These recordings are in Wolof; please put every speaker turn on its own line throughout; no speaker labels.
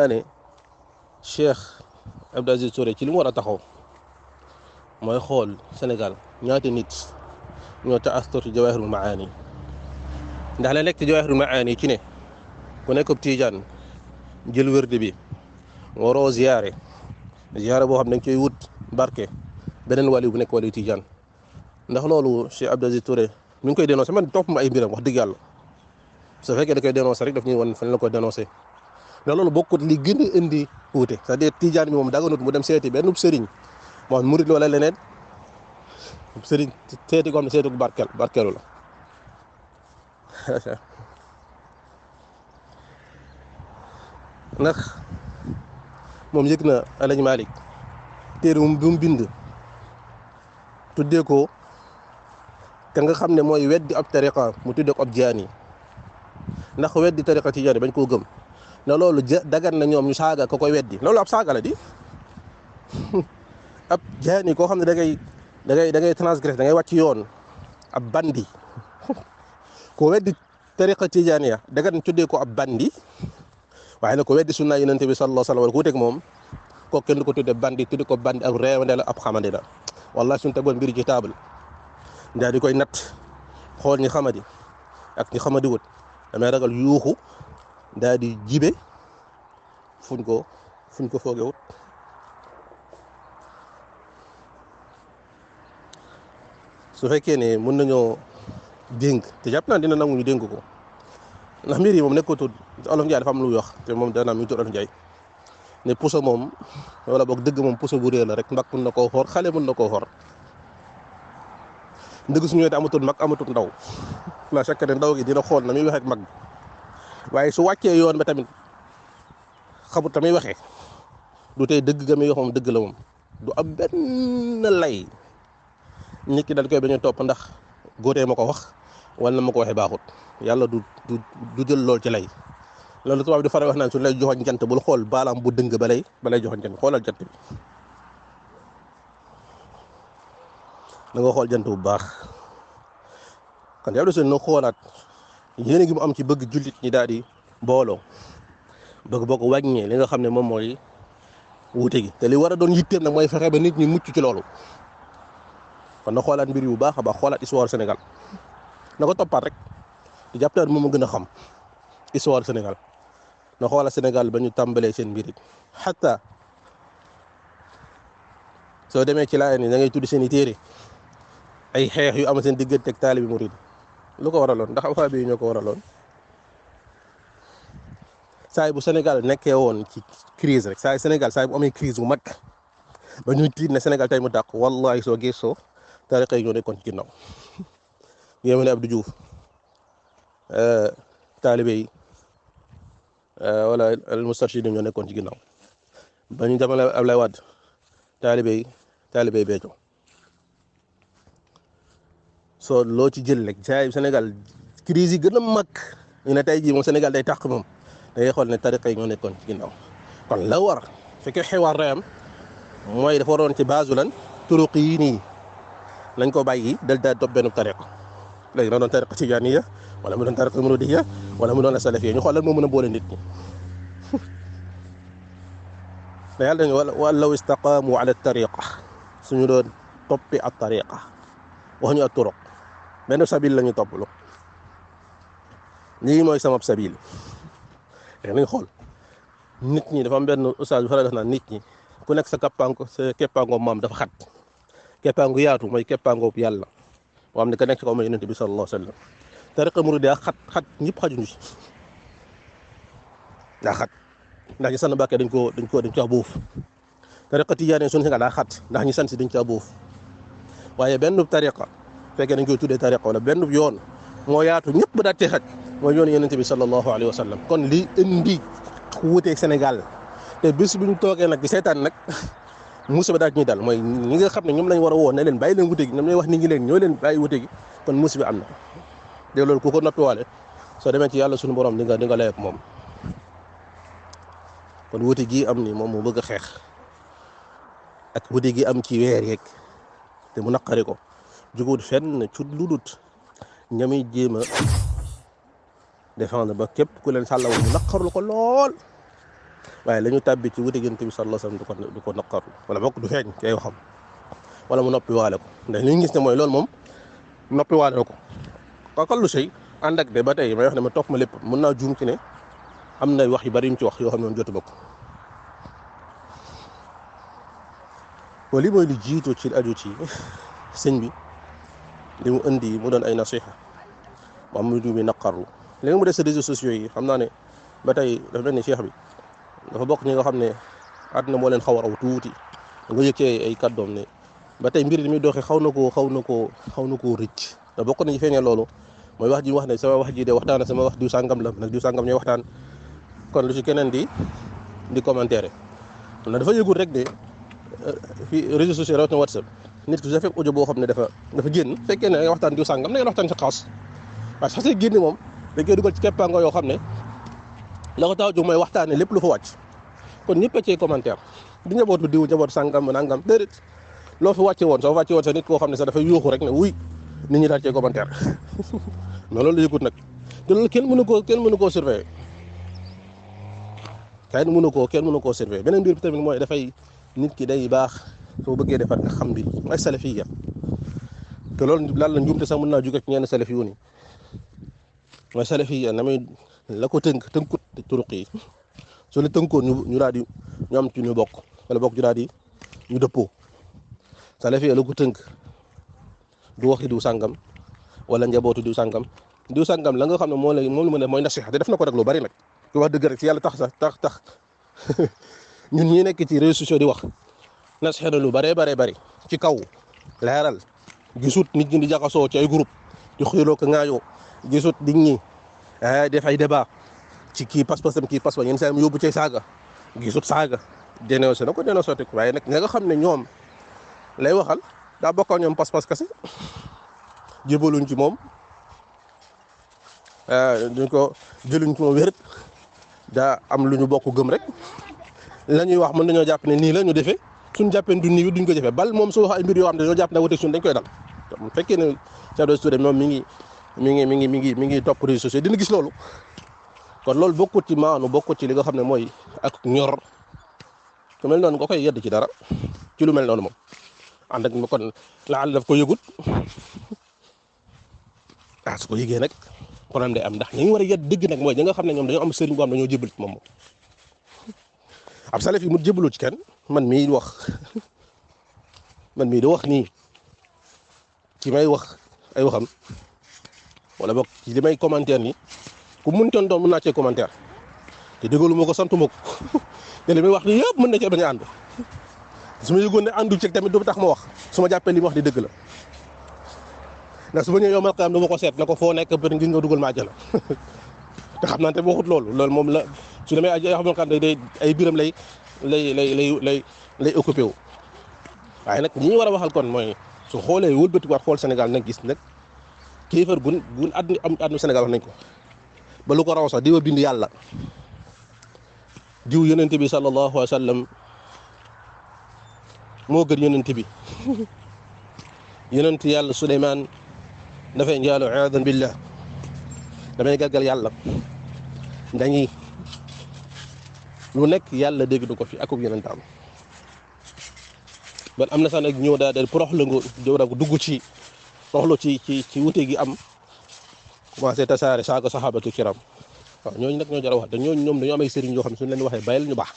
ne Cheikh Abdou Aziz Touré ci li mu war a taxaw mooy xool Sénégal ñaata nit ñoo taastur ci Jawahirul Maani ndax la nekk ci Jawahirul Maani ci ne ku nekk ab Tijaan jël wérde bi waroo ziyaare boo xam ne dañ koy wut barke beneen wali bu nekk wali Tijaan ndax loolu Cheikh Abdou Aziz Touré mi ngi koy dénoncé man topp ma ay mbiram wax dëgg yàlla su fekkee da koy dénoncé rek daf ñuy wan fan la koy dénoncé ndax loolu bokkut li gën a indi wuute c'est-à-dire Tijaan bi moom daganut mu dem seeti benn sëriñ moo xam murit wala leneen sëriñ seeti ko xam ne seeti ko barkeelu la ndax moom yëg na Alaaji Malik téere bi mu bind tuddee ko ka nga xam ne mooy weddi ab tariqa mu tuddee ko ab jaani ndax weddi tariqa tijaani bañ koo gëm na loolu dagan na ñoom ñu saaga ko koy weddi loolu ab saaga la di ab jaani koo xam ne da ngay transgresse da ngay wàcc yoon ab bandi ko weddi tariqa tijaaniya dagan tuddee ko ab bandi waaye nag ko weddi sunna yonent bi sallallahu alayhi wa sallam wala ku wuteeg moom kooku kenn du ko tudde bandi tudde ko bandi ak réewande la ab xamandi la wallahi suñu tegoon mbiri ci table ndaa di koy natt xool ñi xamadi ak ñi xamadi wut damay ragal yuuxu daa di jibe fuñ ko foogewut su fekkee ne mën nañoo dénk te jàpp naa dina nangu ñu dénk ko ndax mbir yi moom nekkatul Olof Njaay dafa am lu wax te moom dana mi ngi tudd Olof Njaay ne puso moom wala boog dëgg moom puso bu réer la rek mbag mën na koo xor xale mën na koo xor ndëgg su ñëwee te amatul mag amatul ndaw la chaque ne ndaw gi dina xool na muy waxee ak mag waaye su wàccee yoon ba tamit xamut tamit waxee du tey dëgg ga muy wax moom dëgg la moom du am benn lay nit ki dañ koy bañ a topp ndax góotee ma ko wax wala na ma ko waxee baaxut yàlla du jël lool ci lay loolu tubaab di faral wax naan su lay joxoñ jant bul xool baalaam bu dëng balay joxoñ jant xoolal jant bi da nga xool jant bu baax kon yow de seen na xoolaat yéene gi mu am ci bëgg jullit ñi daal di booloo bëgg boo ko wàññee li nga xam ne moom mooy wuute gi te li war a doon yitteem nag mooy fexe ba nit ñi mucc ci loolu kon na xoolaat mbir yu baax a baax xoolaat histoire Sénégal na ko toppaat rom di jàpp moom a gën a xam histoire Sénégal na xoolaat Sénégal ba ñu tàmbalee seen mbir it xataa soo demee ci laay ni da ngay tudd seen i téere ay xeex yu am seen diggante ak taalibi murid lu ko waraloon ndax afa bi ñoo ko waraloon saay bu Sénégal nekkee woon ci crise rek Sénégal saay bu amee crise bu mag ba ñuy tiit ne Sénégal tey mu dàq wallahi soo gëstoo tariqa yi ñoo nekkoon ci ginnaaw yéeme ne Abdou Diouf taalibe yi wala al mustarshidin ñoo nekkoon ci ginnaaw ba ñu jamono Ablaye Wade taalibe yi Béthio soo loo ci jël rek jaay Sénégal crise yi gën a mag ñu ne tey jii moom Sénégal day tàq moom day xool ne tariqa yi ñoo nekkoon ci ginnaaw kon la war fekkee xewaar rayam mooy dafa waroon ci base lan turuq yi nii nañ ko bàyyi dal daal topp benn tariqa léegi na doon tariqa tijaaniya wala mu doon tariqa muridiya wala mu doon salafiya ñu xool lan moo mën a boole nit ñi da yàlla dañu wa law istaqaamu ala tariqa suñu doon toppi at tariqa wax ñu at turuq benn sabil la ñu topplu lii mooy sama sabil léegi nañ xool nit ñi dafa am benn ustaas bu faral def naan nit ñi ku nekk sa keppaango maam dafa xat keppaango yaatu mooy keppaango yàlla moo xam ne ka nekk ci kaw mooy yonent bi sallallahu alayhi wa sallam tariqa muridiya xat ñëpp xajuñu ci daa xat ndax ñi sant Mbàkke dañ caa boof tariqa tijaani suñu Sénégal daa xat ndax ñi sant si dañ caa boof waaye benn tariqa fekkee dañ koy tuddee tariqa wala benn yoon moo yaatu ñëpp daal cee xaj mooy yoonu yonent bi sallallahu alayhi wa sallam kon li indi wuuteeg Sénégal te bis bu ñu toogee nag di seetaan nag musiba daal ñuy dal mooy ñi nga xam ne ñoom lañ war a woo ne leen bàyyi leen wuute gi ñoom ñooy wax nit ñi leen ñoo leen bàyyi wuute gi kon musiba am na de loolu ku ko noppiwaale soo demee ci yàlla suñu borom di nga lay ak moom kon wuute gi am ni moom mu bëgg a xeex ak wuute gi am ci weer yeeg te mu naqari ko juguwut fenn ci lu dut ñami jéem a défendre ba képp ku leen sàllawu mu naqarlu ko lool waaye la ñu tàbbi ci wuute Yonent bi sallallahu alayhi wasallam du ko naqarlu wala bokk du feeñ ci ay waxam wala mu noppi waale ko ndax li ñu gis ne mooy loolu moom noppi waale ko xaqallu sey ànd ak de ba tey may wax ne ma topp ma lépp mën naa juum ci ne am na wax yu bari yu mu ci wax yoo xam ne moom jotu bokk wa li mooy li jiitu ci aju ci sëñ bi li mu indi mu doon ay nasiha mu am lu muy naqarlu léegi mu des sa réseaux sociaux yi xam naa ne ba tey dafa mel ni cheikh bi dafa bokk ñi nga xam ne àdduna moo leen xaw a raw tuuti nga yëg ci ay kàddoom ne ba tey mbir li muy doxee xaw na koo rëcc te bokk nañu feeñee loolu mooy wax ji wax ne sama wax ji de waxtaan sama wax diw sàngam la nag diw sàngam ñooy waxtaan kon lu ci keneen di commentaire na dafa yëgul rek de fii réseaux sociaux rawatina WhatsApp nit ki su defee audio boo xam ne dafa génn fekkee ne ngay waxtaan diw sàngam na ngeen waxtaan ci xaas waaye su xasee génn moom dañ koy dugal ci keppaango yoo xam ne la ko tax a jóg mooy waxtaane lépp lu fa wàcc kon ñëpp a cee commentaire du njabootu diw njabootu sàngam nangam déedéet loo fi wàcce woon soo wàcce woon sa nit koo xam ne sax dafay yuuxu rek ne wuy nit ñi daal cee commentaire mais loolu la yëgut nag te loolu kenn mënu koo surveiller kenn mënu koo surveiller beneen mbir bi tamit mooy dafay nit ki day baax soo bëggee defar nga xam bi mooy salafiyya te loolu lan la njuumte sax mën naa jóge ci ñenn salaf yu ni mooy salafiyya na muy la ko tënkut turuq yi su la tënkoon ñu daal di ñu am ci ñu bokk wala bokk ñu daal di ñu dëppoo salafiyya la ko tënk du waxi diw sàngam wala njabootu diw sàngam la nga xam ne moom la mën a mooy nasiha te def na ko rek lu bari nag ku wax dëgg rek ci yàlla tax ñun ñi nekk ci réseaux sociaux di wax nasiha na lu bari ci kaw leeral gisut nit ñi di jaxasoo ci ay groupe di xëyloo ko ŋaayoo gisut nit ñi def ay débat ci kii pas-pasam kii pas-pas yenn saa yi mu yóbbu ci saaga gisut saaga dénoncé na ko waaye nag nga xam ne ñoom lay waxal daa bokk ak ñoom pas-pas kese jébaluñ ci moom jëluñ ci moom wér daa am lu ñu bokk gëm rek la ñuy wax mën nañoo jàpp ne nii la ñu defee suñ jàppee du nii duñ ko jëfee bal moom su wax ay mbir yoo xam ne dañoo jàpp ne wuteeg suñ dañ koy dal bu fekkee ne Cheikh Abdou Aziz Touré moom mi ngi topp réseaux sociaux dina gis loolu kon loolu bokkut ci maanu bokkut ci li nga xam ne mooy ak ñor ku mel noonu nga koy yedd ci dara ci lu mel noonu moom ànd ak kon laal daf ko yëgut su ko yëgee nag problème day am ndax ñi ngi war a yedd dëgg nag mooy ñi nga xam ne ñoom dañoo am sëriñ boo xam ne dañoo jébal ci moom ab salaf yi mu jébaloo ci kenn man mii di wax nii ci may wax ay waxam wala boog ci li may commentaire ni ku mëntoon doon mën naa cee commentaire te déggalu ma ko santuma ko te li may wax ni yëpp mën na cee bañ a ànd su ma yëgoon ne àndu ci tamit du tax ma wax su ma jàppee li ma wax di dëgg la ndax su ma ñëwee yow ma xam dama ko seet na ko foo nekk peut ngir nga dugal ma àjjana te xam naa te waxut loolu moom la su demee ay yoo xam ne day ay biram lay occupé wu waaye nag ñi ñu war a waxal kon mooy su xoolee wëlbatikuwaat xool Sénégal nag gis nag kéefar gun àdduna Sénégal wax nañ ko ba lu ko raw sax diwa bind yàlla diw yonente bi sallallahu alayhi wa sallam moo gën yonente bi yonente yàlla Suleymaan dafay njaalo aadan billah damay gàggal yàlla dañuy lu nekk yàlla dégg du ko fi akub yonentaam ban am na sax nag ñëw daal porox la nga dugg ci roxlo ci wute gi am commencé tasaare saaga saxaabatu kiram waaw ñooñu nag ñoo jar a wax te ñooñu ñoom dañoo am ay sëriñ yoo xam ne suñu leen waxee bàyyil ñu baax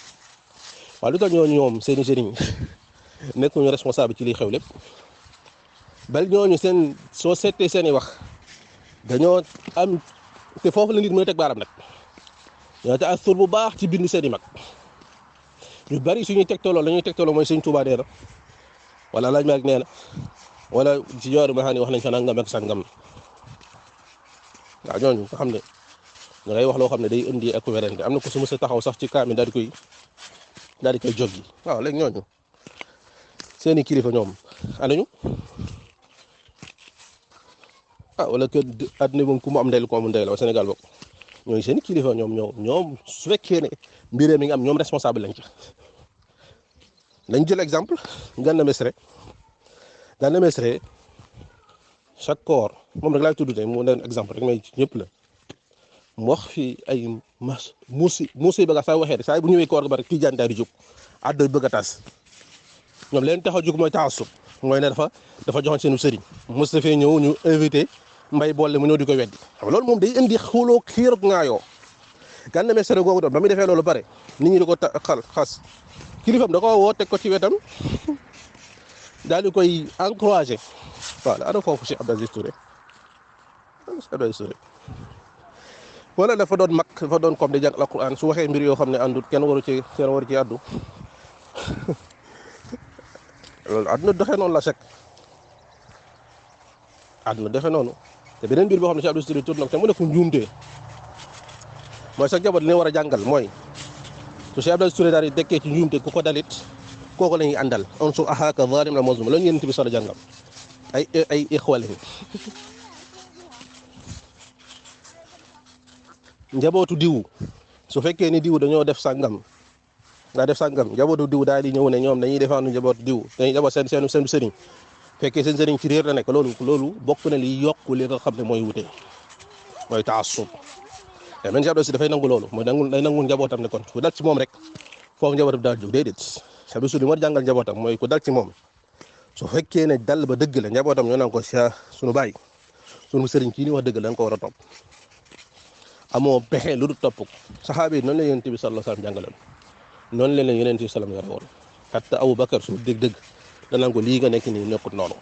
waaye lu tax ñooñu ñoom seeni sëriñ nekkuñu responsable ci liy xew lépp bal ñooñu soo seetee seen i wax dañoo am te foofu la nit mën a teg baaram nag ñoo te astur bu baax ci bind seen i mag ñu bari suñuy tegtaloo la ñuy tegtaloo mooy Sëñ Tuubaa nee na wala laaj maag nee na wala ci jooru ma xam ne wax nañ fa nangam ak sangam waaw ñooñu nga xam ne da ngay wax loo xam ne day indi ak werante am na ko su ma sa taxaw sax ci kaami daal di koy joggi waaw léegi ñooñu seeni kilifa ñoom anañu wala que àdduna moom ku mu am ndey la ku amul ndey la wa Sénégal bokk ñooñu seeni kilifa ñoom su fekkee ne mbiree mi ngi am ñoom responsable lañ ci lañ jël exemple Gana Messere chaque corps moom rek laay tudd tey mu doon exemple rek may ñëpp la mu wax fi ay musiba nga saa waxee rek saa bu ñëwee koor ga ba rek tijaan daal di jóg àdduna bëgg a tas ñoom leen tax a jóg mooy taasub mooy ne dafa joxoon seenu sëriñ Moustapha ñëw ñu invité mbay boole mu ñëw di ko weddi xam loolu moom day indi xuloo xiir ak ŋaayoo Gana Messere googu doon ba muy defee loolu bare nit ñi di ko xas kilifam da ko woo teg ko ci wetam daal di koy encouragé waaw ana foofu Cheikh Abdou Aziz Touré wala dafa doon mag dafa doon comme di jàng alquran su waxee mbir yoo xam ne àndut kenn waru ci àddu loolu àdduna doxee noonu la sek àdduna doxee noonu te beneen mbir boo xam ne Cheikh Abdou Aziz Touré tur nag te mu nekk njuumte mooy sa jaboot li leen war a jàngal mooy su Cheikh Abdou Aziz Touré daal di dekkee ci njuumte ku ko dalit kooku la ñuy àndal on su axaaka zalim la mazlum la ñu yonent bi sala jàngal ay ixwa lañu njabootu diw su fekkee ni diw dañoo def sàngam njabootu diw daal di ñëw ne ñoom dañuy défendre njabootu diw dañuy jaboot seen sëriñ fekkee seen sëriñ ci réer la nekk loolu bokk na li yokk li nga xam ne mooy wute mooy taassub te men Cheikh Abdou Aziz dafay nangu loolu mooy day nangu njabootam ne kon ku dal ci moom rek foofu njabootam daal jóg déedéet Cheikh Abdou Aziz li moo jàngal njabootam mooy ku dal ci moom su fekkee ne dal ba dëgg la njabootam ñoo naan ko sunu baay sunu sëriñ kii ni wax dëgg la nga ko war a topp amoo pexe lu dul topp saxaaba yi noonu la yonent bi sallallahu alayhi wasallam jàngaloon noonu leen yonent bi sallam yore woon hatta Abu Bakar su dëgg-dëgg danaan ko lii nga nekk nii nekkut noonu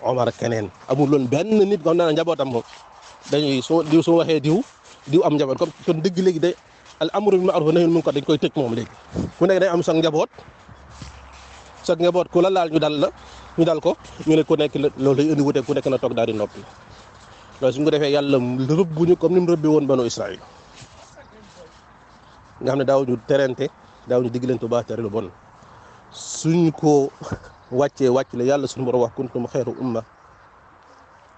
Omar ak keneen amul loon benn nit ko xam ne njabootam moom dañuy su waxee diw am njaboot comme kon dëgg léegi day al amru bil ma'ruf wa nahyul munkar dañ koy tëj moom léegi ku nekk day am sa njaboot ku la laal ñu dal ko ñu ne ku nekk loolu day indi wute ku nekk na toog daal di noppi loolu suñ ko defee yàlla rëbbuñu comme ni mu rëbbee woon banu Israël nga xam ne daaw ñu terente daaw ñu diglante bu baax tere lu bon suñ ko wàcc la yàlla suñu borom wax kuntum xayra umma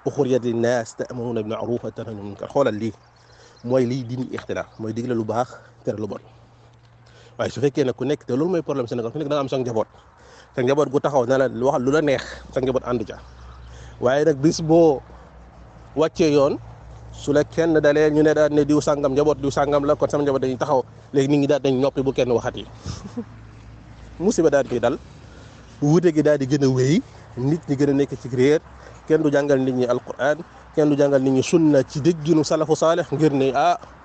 uxrijat linnaas ta'muruuna bil ma'ruuf wa tanhawna anil munkar xoolal lii mooy liy dindi ixtilaaf mooy digle lu baax tere lu bon waaye su fekkee ne ku nekk te loolu mooy problème Sénégal ku nekk da nga am sa njaboot gu taxaw na la waxal lu la neex sa njaboot ànd ca waaye nag bis boo wàccee yoon su la kenn dalee ñu ne daal ne diw sàngam njaboot diw sàngam la kon sama njaboot dañuy taxaw léegi nit ñi daal dañ noppi bu kenn waxati musiba daal di dal wuute gi daal di gën a wéy nit ñi gën a nekk ci réer kenn du jàngal nit ñi alquran kenn du jàngal nit ñi sunna ci dégginu salafu saalih ngir ne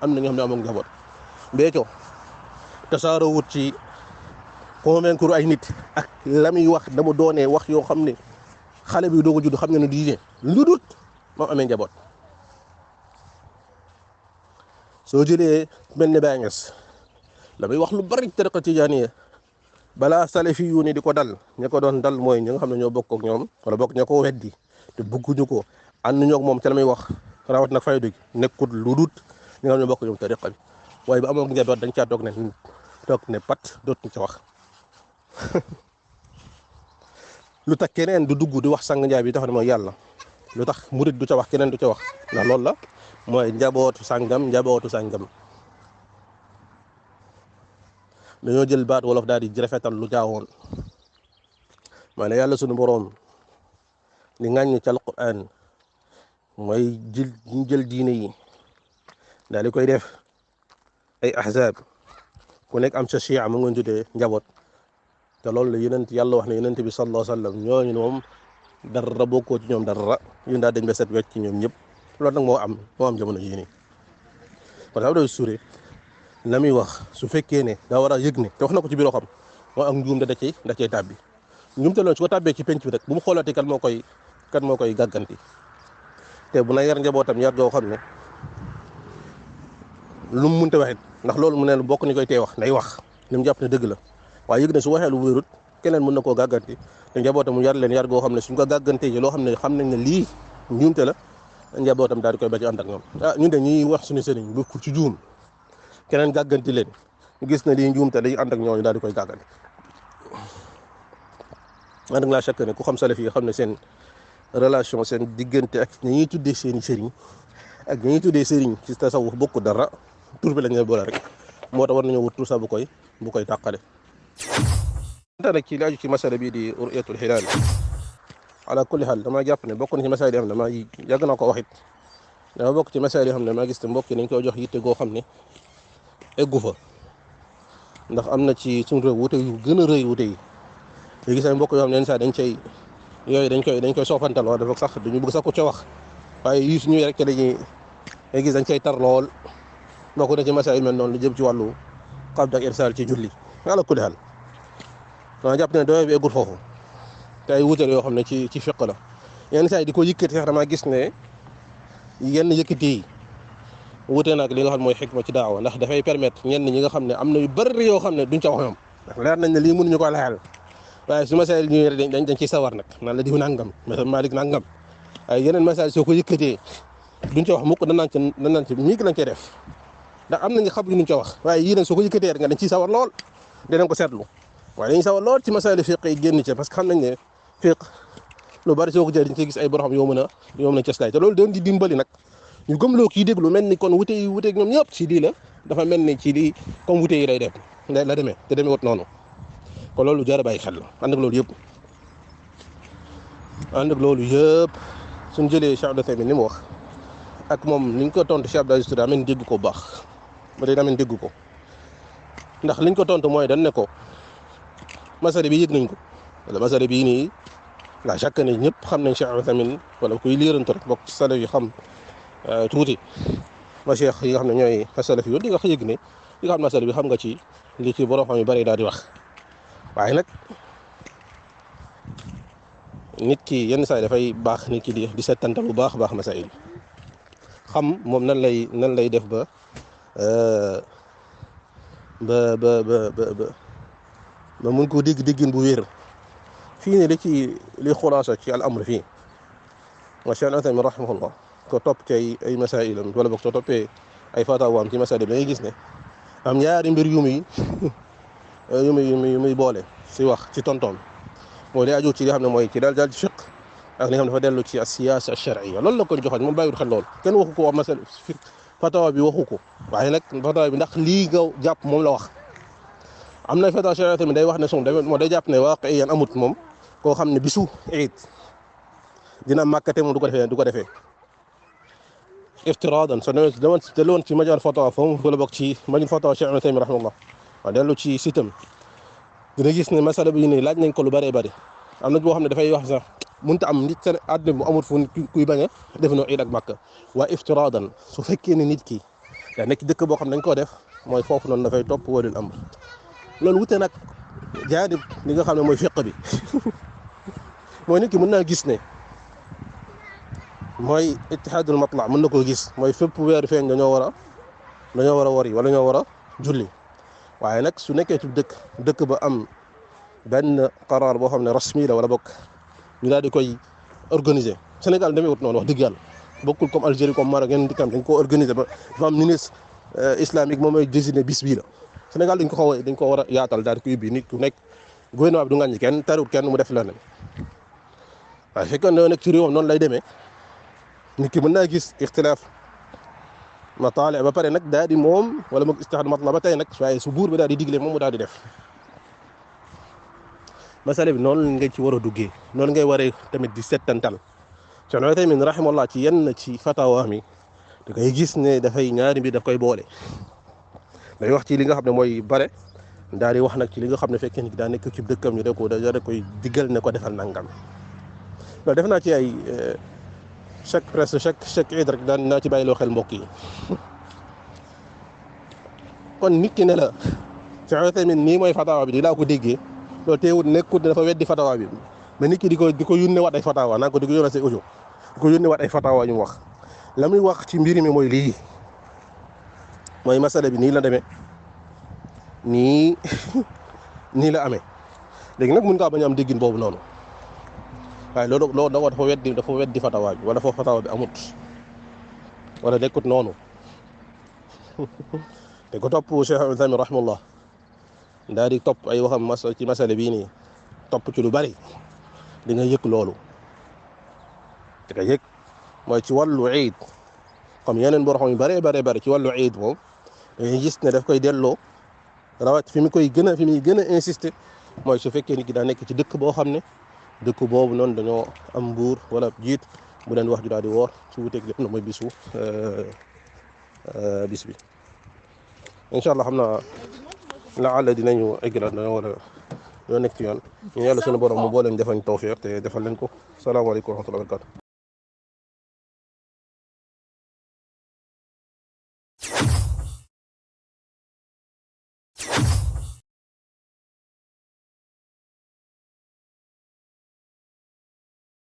am na ñoo xam ne amoon njaboot Béthio tasaaroo wut ci convaincre ay nit ak la muy wax dama doonee wax yoo xam ne xale bi doog a judd xam ne ne diine lu dut moom amee njaboot soo jëlee mel ne Baay Ñas la muy wax lu bari tariqa tijaaniya balaa salafi yu ni di ko dal ña ko doon dal mooy ñi nga xam ne ñoo bokk ak ñoom wala bokk ña ko weddi te bëgguñu ko ànd ñoo ak moom ca la muy wax rawat nag faydu gi nekkut lu dut ñi nga xam ne bokk ñoom tariqa bi waaye ba amoon njaboot dañ caa toog ne pat dootuñ ca wax lu tax keneen du dugg di wax sang njaay bi tax ne mooy yàlla lu tax murit du ca wax keneen du ca wax ndax loolu la mooy njabootu sàngam dañoo jël baat wolof daal di rafetal lu jaawoon maanaam yàlla sunu boroom li ŋàññ ci alquran mooy jël diine yi daal di koy def ay ahzab ku nekk am sa chia mu ngi tuddee njaboot te loolu la yàlla wax ne yonent bi sallallahu alayhi wa sallam ñooñu moom dara bokkoo ci ñoom dara yu daal dañ ba set wecc ci ñoom ñëpp loolu nag moo am jamono yii nii kon Abdou Aziz Touré la muy wax su fekkee ne daa war a yëg ne te wax na ko ci biir xam moo ak njuumte da cay tàbbi njuumte loolu su ko tàbbee ci penc bi rek bu mu xoolati kan moo koy gàgganti te bu na yar njabootam yar goo xam ne lu mu mënta waxit ndax loolu mu ne bokk ni koy tee wax nay wax li mu jàpp ne dëgg la waaye yëg ne su waxee lu wérut keneen mën na koo gàgganti te njabootam mu yar leen yar goo xam ne suñ ko gàggantee ci loo xam nañ ne lii njuumte la njabootam daal di koy ba ci ànd ak ñoom ñun de ñuy wax suñu sëriñ bu ci juum keneen gàgganti leen gis na lii njuumte dañuy ànd ak ñooñu daal di koy gàgganti man nag laa chaque ne ku xam salaf yi xam ne seen relation seen diggante ak ñi ñuy tuddee seeni sëriñ ak ñi ñuy tuddee sëriñ ci tasawuf bokku dara tur bi lañ leen boole rek moo tax war nañoo wut tur sax bu koy tàqale nag ci laaju ci masala bii di ru'yatul hilaal ala kulli haal damaa jàpp ne bokk na ci masala yi am dama yàgg naa ko waxit dafa bokk ci masaayil yoo xam ne maa gis te mbokk yi dañ koy jox yitte goo xam ne eggu fa ndax am na ci suñu réew wute yu gën a rëy wute yi léegi gis ay mbokk yoo xam ne yenn saa dañ koy soofantal wala dafa sax duñu bëgg sax ko ca wax waaye yii su ñëwee rek ca dañuy gis dañ cay tar lool bokk na ci masaayil mel noonu lu jëm ci wàllu qabd ak irsaal ci julli ala kulli haal dama jàpp ne doyo bi eggul foofu te ay wuute yoo xam ne ci fiq la yenn saa yi di ko yëkkati sax damaa gis ne yenn yëkkati yi wuute nag li nga xam mooy xikma ci daawa ndax dafay permettre ñenn ñi nga xam ne am na yu bëri yoo xam ne duñ ca wax ñoom ndax leer nañ ne lii mënuñu ko laal waaye su masaayil ñëwee dañ ciy sawar nag naan la diw nangam mesela Malik nangam ay yeneen masaayil soo ko yëkkatee duñ ca wax mukk danaan ci miig lañ koy def ndax am nañu xam luñ ca wax waaye yii nag soo ko yëkkatee rek nga dañ ciy sawar lool dinañ ko seetlu waaye dañuy sawar lool ci masaayil fiq yi génn ca parce que xam nañ ne fiq lu bari soo ko jëlee dañ ciy gis ay borom yoo mën a cëslaay te loolu doon di dimbali nag ñu gëmloo kii déglu mel ni kon wute yi wuteeg ñoom ñëpp ci lii la dafa mel ni ci lii comme wute yi lay def la demee te demee wut noonu kon loolu jar a bàyyi xel la ànd ak loolu yëpp suñ jëlee Cheikh Abdou Tahmin ni mu wax ak moom ni ñu ko tontu Cheikh Abdou Aziz Touré ameen dégg ko bu baax ba tey ameen dégg ko ndax liñ ko tontu mooy dañ ne ko masala bi yëg nañ ko wala masala bii nii la chaque ne ñëpp xam nañ Cheikh Abdou Tahmin wala kuy liirantu rek bokk ci salaf yi xam tuuti ma cheikh yi nga xam ne ñooy salaf yi di nga yëg ne li nga xam masala bi xam nga ci li ci borom xam yu bari daal di wax waaye nag nit ki yenn saa yi dafay baax nit ki di settantal bu baax baax masail xam moom nan lay def ba mun koo déggin bu wér fii ne li xulaasa ci al amr fii wa Cheikh Al-Uthaymin rahimahullah ko topp ci ay masailam wala boog soo toppee ay fatawaam ci masail da ngay gis ne am ñaari mbir yu muy boole si wax ci tontoom mooy li aju ci li xam ne mooy ci daal ci fiq ak li nga xam ne dafa dellu ci as-siyaasa ash-shar'iyya loolu la ko joxoon moom bàyyiwul xel loolu kenn waxu ko wax masal fatawa bi waxu ko waaye nag fatawa bi ndax lii nga jàpp moom la wax am na fatawa sharia tamit day wax ne moo day jàpp ne waaqiyan amut moom koo xam ne bisu iid dina màkkate moom du ko defee iftiradan so delloon ci majal fatawa foofu wala bokk ci majal fatawa Cheikh Ibn Taymiyya rahimahullah waaw dellu ci sitam dina gis ne masala bi nii laaj nañ ko lu bëree bëri am na boo xam ne dafay wax sax mënta am nit seen àdduna bu amul fu kuy bañ a def no iid ak Makka waaye iftiradan su fekkee ne nit ki daa nekk dëkk boo xam ne dañ koo def mooy foofu noonu dafay topp walil amr loolu wute nag jaadib li nga xam ne mooy fiq bi mooy nit ki mën naa gis ne mooy ittihaadul matla mën na koo gis mooy fépp weer feeñ dañoo war a wari wala ñoo war a julli waaye nag su nekkee ci dëkk ba am benn qaraar boo xam ne rasmi la wala bokk ñu daal di koy organiser Sénégal demee wut noonu wax dëgg yàlla bokkul comme Algérie comme Maroc yeneen dikam dañ ko organiser ba dafa am ministre islamique moom mooy désigné bis bii la Sénégal dañ ko war a yaatal daal di ko ubbi nit ku nekk gouvernement bi du ngàññi kenn tarut kenn mu def leneen waaye fekkoon ne nekk ci réewam noonu lay demee nit ki mën naa gis ixtilaaf mataale ba pare nag daal di moom wala moog istihaad matla ba tey nag waaye su buur bi daal di digle moom mu daal di def masala bi noonu ngay ci war a duggee noonu ngay waree tamit di settantal Cheikh Ibn Taymiyya rahimahullah ci yenn ci fatawa mi da ngay gis ne dafay ñaari mbir daf koy boole day wax ci li nga xam ne mooy bare daal di wax nag ci li nga xam ne fekkee ni daa nekk ci dëkkam ñu da koy diggal ne ko defal nangam loolu def naa ci ay chaque iid rek daan naa ci bàyyiloo xel mbokk yi kon nit ki ne la Cheikh Ibn Taymiyya nii mooy fatawa bi di laa ko déggee loolu teewul nekkul dafa weddi fatawa bi mais nit ki di ko yónnee waat ay fatawa naan ko di ko yónnee say audio di ko yónnee waat ay fatawa ñu wax la muy wax ci mbir mi mooy lii mooy masala bi nii la demee nii la amee léegi nag mën ngaa bañ a am déggin boobu noonu waaye loolu dafa weddi fatawa bi wala foofu fatawa bi amut wala nekkut noonu te ko topp Cheikh Ibn Taymiyya rahimahullah daal di topp ay waxam ci masala bii nii topp ci lu bari di nga yëg loolu di nga yëg mooy ci wàllu iid comme yeneen boo xam yu bari ci wàllu iid moom dañuy gis ne daf koy delloo rawat fi muy gën a insister mooy su fekkee nit ki daa nekk ci dëkk boo xam ne dëkk boobu noonu dañoo am buur wala jiit bu leen wax ju daal di woor su wuteeg lépp na mooy bis bi incha allah xam naa laala dinañu eggalaat dana war a ñoo nekk ci yoon ñu yàlla sunu borom mu boo leen defañ tawfiq te defal leen ko salaamaaleykum wa rahmatullahi wa barakatu